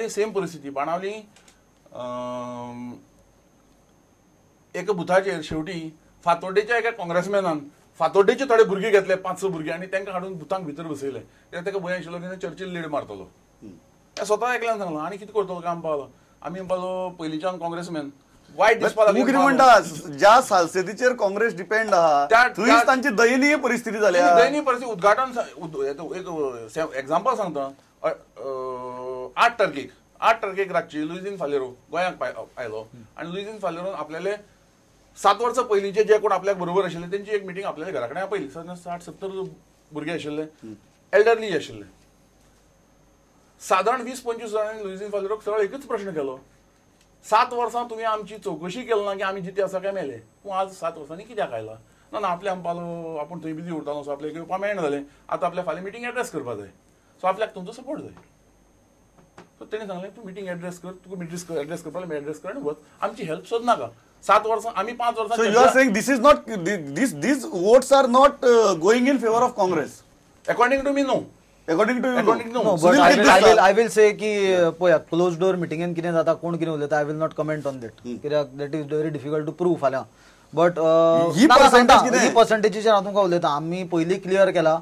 Same परिस्थिती. बाणावली एका बुथाचेर शेवटी फातोड्डेच्या एका काँग्रेसमॅनान फातोड्डेचे थोडे भुरगे घेतले, 5-6 भुरगे, आनी तांकां हाडून बुथांक भितर बसयले. कित्याक ताका भंय आशिल्लो की चर्चील लीड मारतलो. स्वता एकल्यान सांगलो आनी कितें करतलो काम पावलो. आमी म्हणपालो पयलींच्यान काँग्रेसमॅन वायट दिसपाक लागलें. कितें म्हणटा, ज्या सालसेतीचेर काँग्रेस डिपेंड आहा थंयच तांची दयनीय परिस्थिती जाल्या. दयनीय परिस्थिती. उद्घाटन एक एग्जाम्पल सांगता. 8 तारखेक रातची लुईझिन फालेरो गोंयांक आयलो आनी लुईझिन फालेरोन आपल्याले 7 वर्सां पयलींचे जे कोण आपल्याक बरोबर आशिल्ले तेंची एक मिटींग आपल्याले घरा कडेन आपयली. 60-70 भुरगे आशिल्ले, एल्डरली आशिल्ले. सादारण 20-25 जाणांनी लुईझिन फालेरोक सरळ एकूच प्रश्न केलो, 7 वर्सां तुवें आमची चवकशी केली ना की आमी जिते आसा काय मेले, तूं आज 7 वर्सांनी कित्याक आयला? ना ना आपल्या म्हणपालो आपूण थंय बिजी उरतालो, सो आपल्याक येवपा मेळना जालें, आतां आपल्या फाल्यां मिटींग एड्रेस करपा जाय, सो आपल्याक तुमचो सपोर्ट जाय. सो तेणें सांगलें तूं मिटींग एड्रेस कर, तुका मिटींग एड्रेस करपाक एड्रेस कर आनी वच, आमची हेल्प सोद नाका. 7 वर्सां आमी 5 वर्सां. So you are saying this is not, this votes are not going in favour of Congress? According to me no. According to you, no. No, but I will say की पळया क्लोज डोर मिटिंगेन कितें जाता, कोण कितें उलयता, I will not comment on that, कित्याक that is very difficult to prove फाल्यां. But he पर्संटेजीचेर हांव तुमकां उलयता. आमी पयलीं क्लियर केला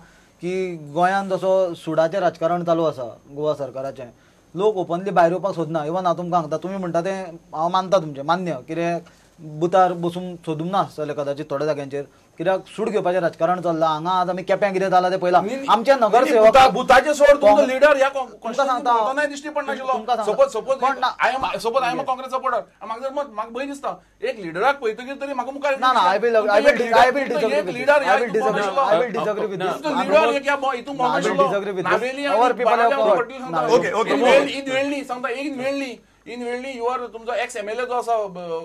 की गोंयांत जसो सुडाचें राजकारण चालू आसा गोवा सरकाराचें, लोक ओपनली भायर येवपाक सोदना. इवन हांव तुमकां सांगता, तुमी म्हणटा तें हांव मानता, तुमचें मान्य, कितें बुथार बसून सोदूंक ना आसतलें कदाचित थोड्या जाग्यांचेर, कित्याक सूट घेवपाचें राजकारण चल्लां हांगा. आज आमी केप्यां कितें जालां तें पळयलां. आमचे नगरसेवक बुथाचें सोड, तुमचो लिडर ह्या कॉन्स्टिट्युएन्सीन दिश्टी पडनाशिल्लो. Suppose I am, suppose I am a Congress supporter, म्हाका जर म्हाका भंय दिसता एक लिडराक पळयतकीर तरी म्हाका मुखार ना ना I will disagree, I will disagree with this. Leader एक ह्या हितून भोंवनाशिल्लो. Our people have okay okay in Velli सांगता, इन वेल्ली, इन वेल्ली your तुमचो एक्स एमएलए जो आसा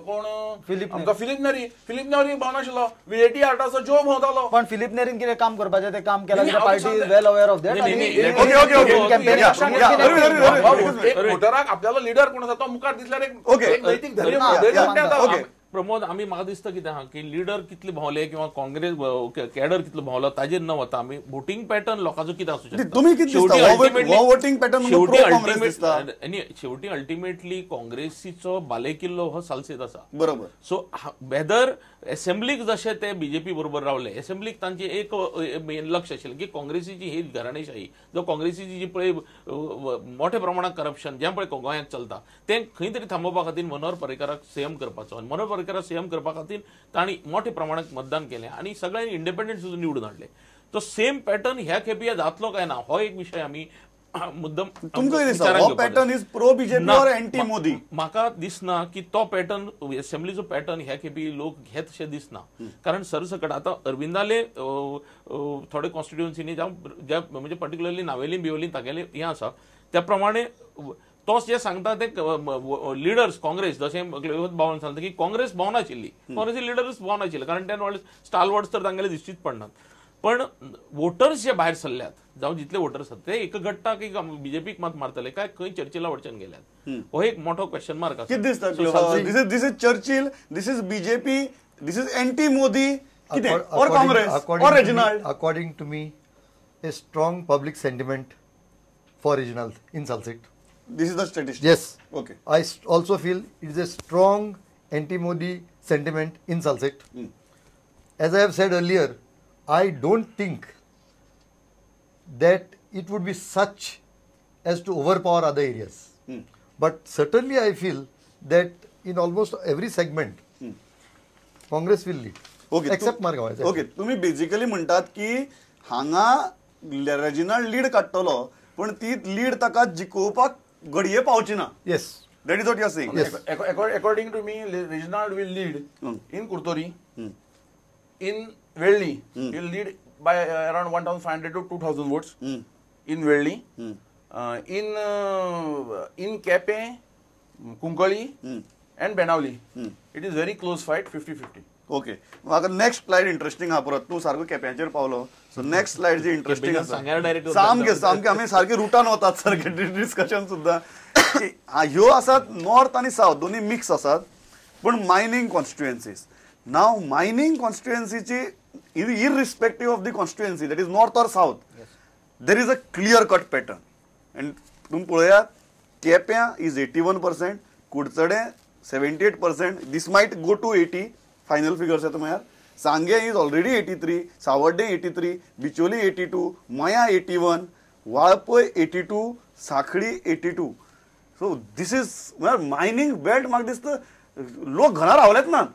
कोण, आमचो फिलीप नेरी, फिलीप नेरी भोंवनाशिल्लो, व्हीएटी आर्टाचो जो भोंवतालो. पण फिलीप नेरीन कितें काम करपाचें तें काम केलां, party is well aware of that. Okay okay okay. एक वोटराक आपल्यालो लिडर कोण आसा तो मुखार दिसल्यार एक नैतीक धैर्य. प्रमोद, आमी म्हाका दिसता कितें आहा की लिडर कितले भोंवले किंवा काँग्रेस कॅडर कितलो भोंवलो ताजेर न वता आमी वोटींग पॅटर्न लोकांचो कितें आसूं शकता. तुमी कितें वोटींग पॅटर्न शेवटी अल्टिमेटली काँग्रेसीचो बालेकिल्लो हो सालसेत आसा, बरोबर. सो वेदर एसेंब्लीक जशे ते बीजेपी बरोबर रावले, एसेंब्लीक तांचे एक लक्ष आशिल्लें की काँग्रेसीची ही घराणेशाही, जो काँग्रेसीची जी पळय मोठ्या प्रमाणात करप्शन जें पळय गोंयांत चलता तें खंय तरी थांबोवपा खातीर मनोहर पर्रीकाराक सीएम करपाचो, आनी मनोहर पर्रीकाराक सीएम करपा खातीर तांणी मोठ्या प्रमाणात मतदान केलें आनी सगळ्यांनी इंडिपेंडंट सुद्दां निवडून हाडले. तो सेम पॅटर्न ह्या खेपे जातलो काय ना हो एक विशय आमी मुद्दम. तुमकां दिसता हो pattern is pro BJP or anti Modi? म्हाका दिसना की तो पॅटर्न, असेंब्लीचो पॅटर्न ह्या खेपी लोक घेत अशें दिसना, कारण सरसकट आतां अरविंदाले थोडे कॉन्स्टिट्युएन्सीनी ज्या म्हणजे पर्टिक्युलरली नावेली बिवली तागेले हें आसा त्या प्रमाणे तो जे सांगता ते लिडर्स काँग्रेस, जशें बाबान सांगता की काँग्रेस भोंवनाशिल्ली, काँग्रेसी लिडर्स भोंवनाशिल्ले, कारण ते स्टालवर्ड्स तर तांगेले दिश्टीच पडनात. पण वोटर्स जे भायर सरल्यात जावं जितले वोटर्स आसात ते एक गट्टा की बीजेपीक मात मारतले काय खंय चर्चिला वटच्यान गेल्यात, हो एक मोठो क्वेश्चन मार्क आसा. कितें दिसता? This is Churchill, this is BJP, this is anti Modi, कितें or Congress or Reginald? According to me, a strong public sentiment for Reginald in Salcete. This is the statistic. Yes. Okay. I also feel it is a strong anti-Modi sentiment in Salcete. As I have said earlier, I don't think that it would be such as to overpower other areas. But certainly I feel that in almost every segment, Congress will lead. Okay. Except Margao. Okay. तुम्ही basically म्हणतात की हांगा Reginald lead काडटलो, पण ती lead ताका जिखोवपाक घडये पावची ना. Yes, that is what you are saying. Yes. According to me, Reginald will lead in Curtorim, in Velli, he will lead by around 1,500 to 2,000 votes in Velli, in Quepem, Cuncolim and Benaulim. It is very close fight, 50-50. Okay, म्हाका next slide interesting आहा. परत तूं सारको केप्यांचेर पावलो, so next slide जी interesting आसा, सामके सामके आमी सारके रुटान वतात, सारके डिस्कशन सुद्दां. ह्यो आसात नॉर्थ आनी सावथ दोनी मिक्स आसात, पूण मायनींग कॉन्स्टिट्युएन्सीज. नाव मायनींग कॉन्स्टिट्युएन्सीची irrespective of the constituency, that is north or south, there is a clear cut pattern. And तुमी पळयात केप्यां is 81%, Curchorem 78%, this might go to 80, final figures येता म्हळ्यार. Sanguem is already 83, Savarde 83, Bicholim 82, Maya 81, Valpoi 82, Sanquelim 82. So this is म्हळ्यार mining belt म्हाका दिसता लोक घरा रावलेच ना.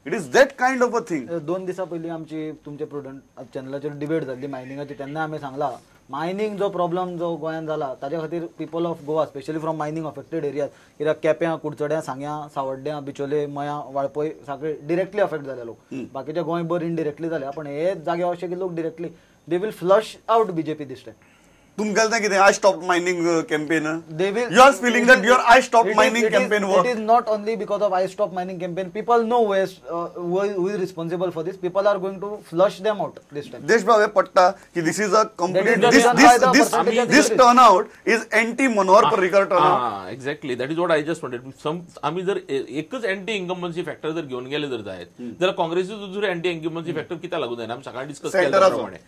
It is that kind of a thing. 2 दिसां पयलीं आमची तुमचे प्रुडंट चॅनलाचेर डिबेट जाल्ली मायनिंगाची, तेन्ना आमी सांगला मायनिंग जो प्रॉब्लम जो गोंयांत जाला ताच्या खातीर people of Goa specially from mining affected areas, कित्याक केप्यां, कुडचड्यां, सांग्यां, सावड्ड्यां, बिचोले, मयां, वाळपय सगळे डिरेक्टली अफेक्ट जाले लोक. बाकीचे गोंयभर इनडिरेक्टली जाल्या, पण हे जागे अशे की लोक directly they will flush out BJP this time. तुमकां कितें I stop mining campaign, you are feeling that your I stop mining campaign work? It is not only because of I stop mining campaign. People know who is responsible for this. People are going to flush them out this time. देशभाव हे पडटा की this is a complete this turn out is anti Manohar Parrikar turn out. Exactly, that is what I just wanted. आमी जर एकच anti incumbency factor जर घेवन गेले जर जायत जाल्यार काँग्रेसीचो दुसरो एंटी इन्कम्बन्सी फॅक्टर कित्याक लागून जायना? आमी सकाळी डिस्कस केले प्रमाणे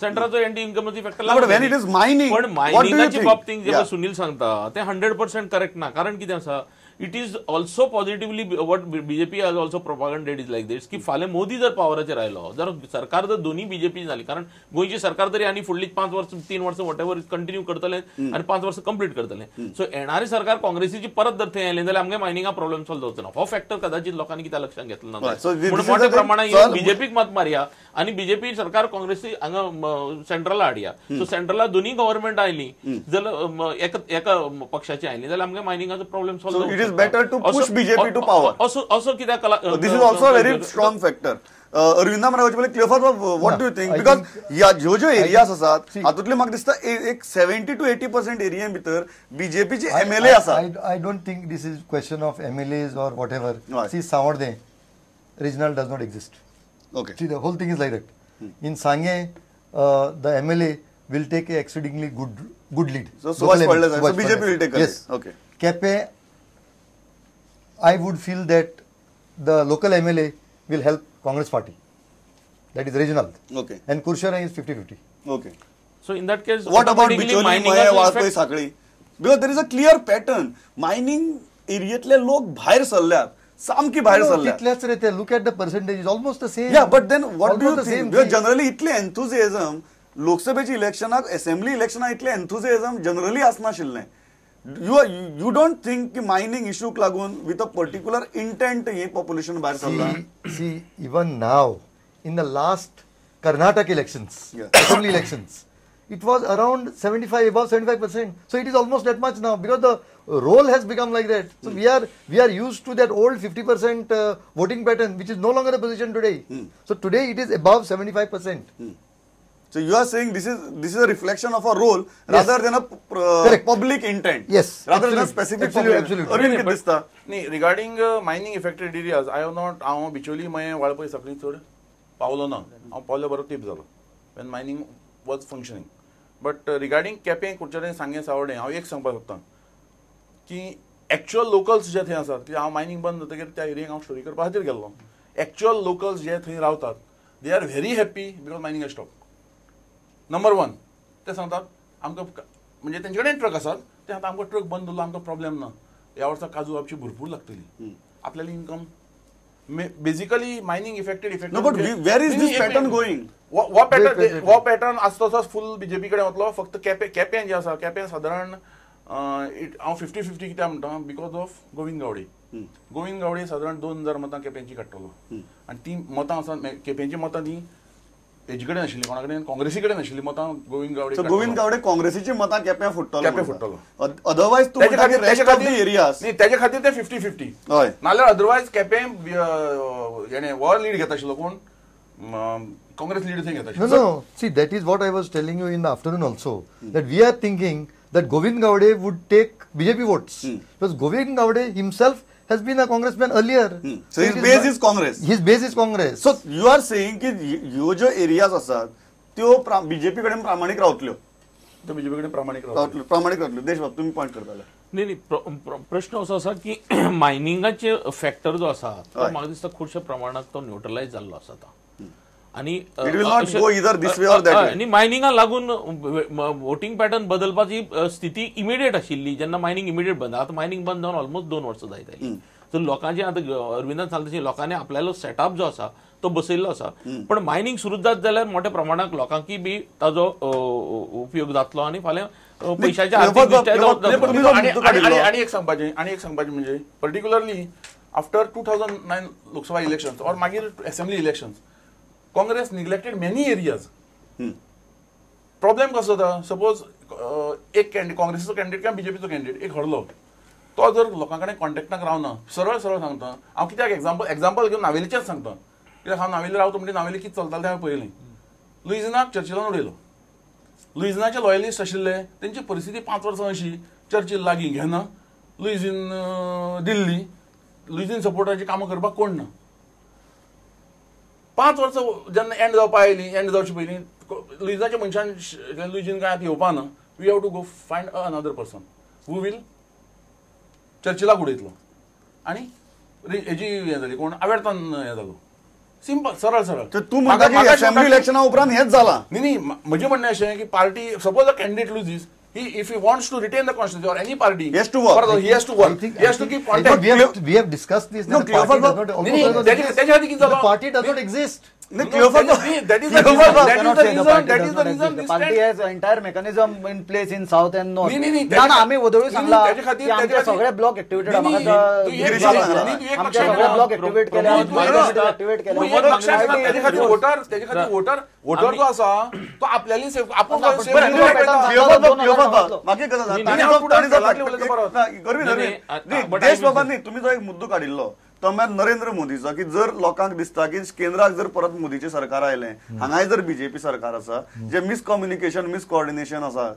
सेंटराचो एंटी इन्कम्बन्सी फॅक्टर लागून. मायनिंग पण मायनिंगाच्या बाबतींत जेव्हा सुनील सांगता ते 100% करेक्ट ना. कारण कितें आसा, it is also positively what BJP has also propagated is like this की फाल्यां मोदी जर पावराचेर आयलो जर सरकार जर दोन्ही बीजेपी जाली, कारण गोंयची सरकार तरी आनी फुडली 5 वर्सां 3 वर्सां what ever continue करतले आनी 5 वर्सां कंप्लीट करतले. सो येणारी सरकार काँग्रेसीची परत जर थंय आयली जाल्यार आमगे मायनिंगा प्रॉब्लेम सॉल्व जावचो ना. हो फॅक्टर कदाचित लोकांनी कित्याक लक्षात घेतलो ना. म्हणून मोठ्या प्रमाणात बीजेपीक मत मारया आनी बीजेपी सरकार काँग्रेसी हांगा सेंट्रला हाडया. सो सेंट्रला दोन्ही गव्हर्नमेंट आयली जाल्यार एका पक्षाची आयली जाल्यार आमगे मायनिंगाचो problem solve. It is better to push BJP to power. Also कित्याक this is also a very strong factor. Arvinda म्हणावचे पयलीं Cleophas, what do you think? Because ह्या ज्यो ज्यो एरियाज आसात हातूंतले म्हाका दिसता एक 70 to 80% एरिया भितर बीजेपीचे एमएलए आसात. I don't think this is question of MLAs or whatever. See, Savarde regional does not exist. Okay. See, the whole thing is like that. In Sange, the MLA will take a exceedingly good lead. So Subhash Phaldesai, so BJP will take a yes. Okay. Kepe, I would feel that the local MLA will help Congress party. That is regional. Okay. And Curchorem is 50-50. Okay. So in that case, what about Bicholim, Maya, Valpoi, Sanquelim? Because there is a clear pattern. Mining एरियेतले लोक भायर सरल्यात, सामकी भायर सरल्यात. तितलेच रे ते. Look at the percentage, is almost the same. Yeah, but then what do you think? Because generally इतले एन्थुजियाझम लोकसभेच्या इलेक्शनाक, assembly इलेक्शनाक इतले एन्थुजियाझम जनरली आसनाशिल्लें. You don't think की मायनिंग इश्यूक लागून विथ अ पर्टिक्युलर इंटेंट हे पॉप्युलेशन भायर सरलां? See, even now in the last Karnataka elections, assembly elections, it was around 75, above 75%. So it is almost that much now because the role has become like that. So we are used to that old 50% voting pattern, which is no longer the position today. So today it is above 75%. So you are saying this is a reflection of a role, yes, rather than a public intent. Yes. Rather absolutely. Than a specific absolutely, public. Absolutely. Arvind, कितें दिसता? न्ही, regarding mining affected areas, I have not, हांव बिचोली मयें वाळपय सगळीं चड पावलो ना. हांव पावलो बरो तेंप जालो when mining was functioning. But regarding Quepem, Curchorem, Sanguem, Savarde, हांव एक सांगपाक सोदता की एक्चुअल लोकल्स जे थंय आसात, की हांव मायनिंग बंद जातकीर त्या एरियेक हांव स्टोरी करपा खातीर गेल्लो. एक्चुअल लोकल्स जे थंय रावतात, they are very happy because mining has stop. Number one, ते सांगतात आमकां, म्हणजे तेंचे कडेन ट्रक आसात, ते सांगता आमकां ट्रक बंद उरलो, आमकां प्रॉब्लेम ना, ह्या वर्सा काजू आमची भरपूर लागतली, आपल्याली income basically mining affected. No, but where is this pattern going? हो पॅटर्न आसता तसोच फूल बीजेपी कडेन वतलो. फक्त केप्यां जे आसा, केप्यां सादारण हांव 50-50 कित्याक म्हणटा, because of Govind Gawade. Govind Gawade सादारण 2000 मतां केप्यांची काडटलो आनी ती मतां आसा केप्यांची मतां ती हेजे कडेन आशिल्ली, कोणा कडेन, काँग्रेसी कडेन आशिल्ली मतां गोविंद गावडे. गोविंद गावडे काँग्रेसीची मतां केप्यां फुट्टलो, केप्यां फुट्टलो. अदरवायज न्ही, तेजे खातीर ते 50-50. हय, नाल्यार अदरवायज केपें हेणे हो लीड घेता आशिल्लो कोण, काँग्रेस लीड थंय घेता आशिल्लो. No, see, that is what I was telling you in the afternoon also, that we are thinking that Govind Gawde would take BJP votes. Because Govind Gawde himself has been a congressman earlier. So his base is Congress. His base is Congress. So you are saying की ह्यो ज्यो areas आसात त्यो BJP कडेन प्रामाणीक रावतल्यो. त्यो BJP कडेन प्रामाणीक रावतल्यो, प्रामाणीक रावतल्यो. देशबाब, तुमी पॉयंट करताले. न्ही न्ही, प्रश्न असो आसा की मायनिंगाचे फॅक्टर जो आसा तो म्हाका दिसता खुबश्या प्रमाणात तो न्यूट्रलायज जाल्लो आसा आतां. आनी आनी मायनिंगाक लागून वोटींग पॅटर्न बदलपाची स्थिती इमिडिएट आशिल्ली जेन्ना मायनिंग इमिडिएट बंद. आतां मायनिंग बंद जावन ऑलमोस्ट 2 वर्सां जायत आयली. सो लोकांचे आतां अरविंदान सांगता तशें लोकांनी आपल्यालो सेटअप जो आसा तो बसयल्लो आसा, पण मायनिंग सुरू जात जाल्यार मोठ्या प्रमाणात लोकांकी बी ताजो उपयोग जातलो आनी फाल्यां पयशाच्या आनी एक सांगपाचें म्हणजे particularly after 2009 Lok Sabha elections or मागीर assembly elections Congress neglected many areas. Problem कसो जाता, सपोज एक कॅन्डिडेट काँग्रेसीचो कॅन्डिडेट किंवा बीजेपीचो कॅन्डिडेट एक हरलो, तो जर लोकां कडेन कॉन्टेक्टाक रावना, सरळ सरळ सांगता हांव कित्याक एग्जाम्पल घेवन नावेलीचेच सांगता, कित्याक हांव नावेली रावता म्हणजे नावेली कितें चलतालें तें हांवें पळयलें. लुइझिनाक चर्चिलान उडयलो, लुइझिनाचे लॉयलिस्ट आशिल्ले तेंची परिस्थिती 5 वर्सां अशी, चर्चिल लागीं घेना, लुइझिन दिल्ली, लुइझिन सपोर्टाची कामां करपाक कोण ना. 5 वर्सां जेन्ना एंड जावपा आयली, एंड जावचे पयलीं लुइझिनाच्या मनशान लुइझिन काय आतां येवपा ना, we have to go find another person who will चर्चिलाक उडयतलो आनी हेजी हें जाली कोण आवेर्तान हें जालो. सिंपल, सरळ सरळ. तूं म्हणटा की असेंब्ली इलेक्शना उपरांत हेंच जालां. न्ही न्ही, म्हजें म्हणणें अशें की party suppose a candidate loses, he if he wants to retain the constituency or any party, he has to work. He has to work. He has to keep contact. We have discussed this. No, the party does not exist. The party does not exist. No, that is the reason. That is the reason. The party has entire mechanism in place in south and north. ना ना, आम्ही वदळूय सांगला की आमचे सगळे block activated, आमचे सगळे block activate केले, ऍक्टिव्हेट केले. तेजे खातीर वोटर जो आसा तो आपल्याली सेफ आपूण. देश बाबा न्ही, तुमी जो एक मुद्दो काडिल्लो तो म्हळ्यार नरेंद्र मोदीचो, की जर लोकांक दिसता की केंद्राक जर परत मोदीचें सरकार आयलें, हांगाय जर बीजेपी सरकार आसा, जे मिसकम्युनिकेशन मिसकोऑर्डिनेशन आसा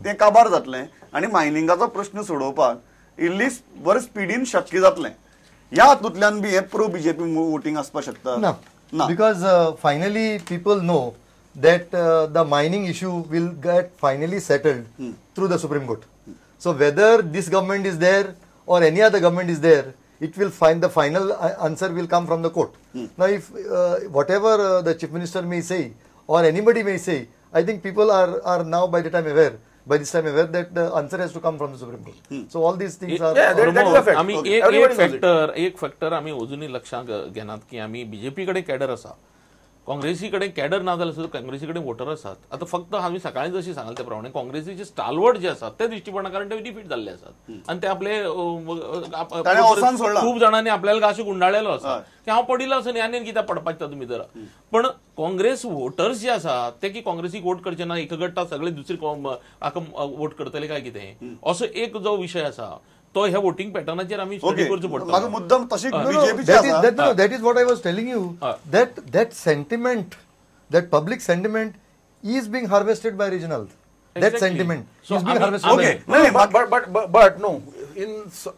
तें काबार जातलें आनी मायनिंगाचो प्रश्न सोडोवपाक इल्ली बरें स्पिडीन शक्य जातलें. ह्या हातूंतल्यान बी हें प्रो बीजेपी वोटींग आसपाक शकता ना, because finally people know that the mining issue will get finally settled through the Supreme Court. So whether this government is there or any other government is there, it will find the final answer will come from the court. Now if whatever the Chief Minister may say or anybody may say, I think people are now by the time aware, by this time aware that the answer has to come from the Supreme Court. So all these things are... Yeah, that is a fact. आमी एक factor आमी अजूनय लक्षांत घेनात की आमी BJP कडेन cadre आसा, काँग्रेसी कडेन कॅडर ना जाल्यार सुद्दां काँग्रेसी कडेन वोटर आसात. आतां फक्त आमी सकाळीं जशी सांगलें त्या प्रमाणे काँग्रेसीचे स्टालवर्ड जे आसात ते दिश्टी पडना, कारण ते डिफीट जाल्ले आसात आनी ते आपले खूब जाणांनी आपल्याला गाशी गुंडाळलेलो आसा की हांव पडिल्लो आसा न्ही आनी कित्याक पडपाचें तातूंत भितर. पण काँग्रेस वोटर्स जे आसात ते की काँग्रेसीक वोट करचे ना, एकगट्टा सगळे दुसरे हाका वोट करतले काय कितें, असो एक जो विशय आसा तो ह्या वोटिंग पॅटर्नाचेर आमी स्टडी करचो पडटा. मुद्दम तशी that is what I was telling you, that that sentiment, that public sentiment is being harvested by regional. That sentiment is being harvested. Okay, but no, in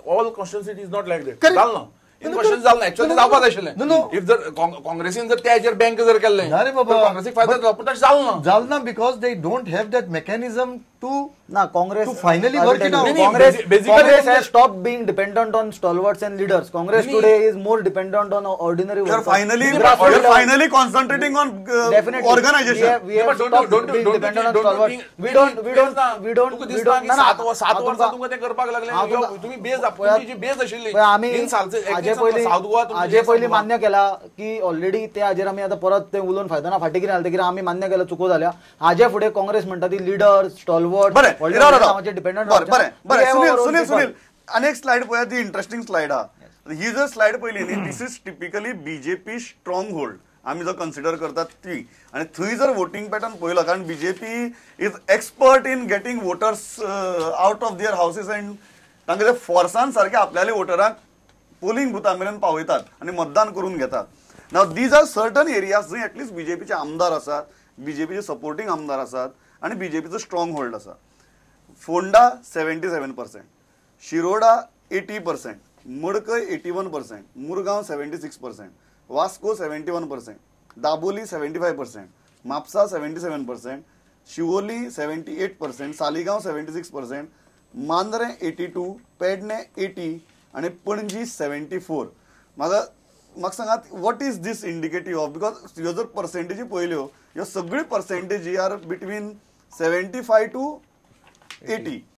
all constituency it is not like that. जाल ना in question जाल ना actually जावपाक जाय आशिल्लें. If जर काँग्रेसीन जर त्या हेजेर बँक जर केल्लें ना रे बाबा, काँग्रेसीक फायदो जालो, पूण तशें जाल ना. जाल ना because they don't have that mechanism to ना Congress to finally work it out. Congress has stopped being dependent on stalwarts and leaders. Congress today is more dependent on ordinary workers. You are finally concentrating on organization. We have stopped being dependent on stalwarts. We don't 7 वर्सां तुमकां तें करपाक लागलें. तुमी बेज तुमची जी बेज आशिल्ली in सालचे हाजे पयलीं मान्य केला की ऑलरेडी ते हाजेर आमी आतां परत ते उलोवन फायदो ना, फाटीं कितें जालें कित्याक आमी मान्य केला चुको जाल्या. हाजे फुडें काँग्रेस म्हणटा ती लिडर स्टॉलवर्ड डिपेंडंट. बरें बरें सुनील सुनील आनी एक स्लायड पळया, ती इंट्रस्टिंग स्लायड आहा. ही जर स्लायड पळयली न्ही, this is typically BJP strong hold आमी जो कन्सिडर करतात ती. आनी थंय जर वोटींग पॅटर्न पळयलो, कारण BJP is expert in getting voters out of their houses and तांकां ते फोर्सान सारके आपल्याले वोटरांक पोलिंग बुथा मेरेन पावयतात आनी मतदान करून घेतात. Now these are certain areas जंय एटलिस्ट बीजेपीचे आमदार आसात, बीजेपीचे सपोर्टिंग आमदार आसात आनी बीजेपीचो स्ट्रॉंग होल्ड आसा. फोंडा 77%, शिरोडा 80%, मडकय 81%, मुरगांव 76%, वास्को 71%, दाबोली 75%, म्हापसा 77%, शिवोली 78%, सालिगांव 76%, मांद्रें 82, पेडणे 80 आनी पणजी 74. म्हाका म्हाका सांगात, what is this indicative of? Because ह्यो जर पर्सेंटेजी पळयल्यो, ह्यो सगळी पर्सेंटेजी are between 75 to 80.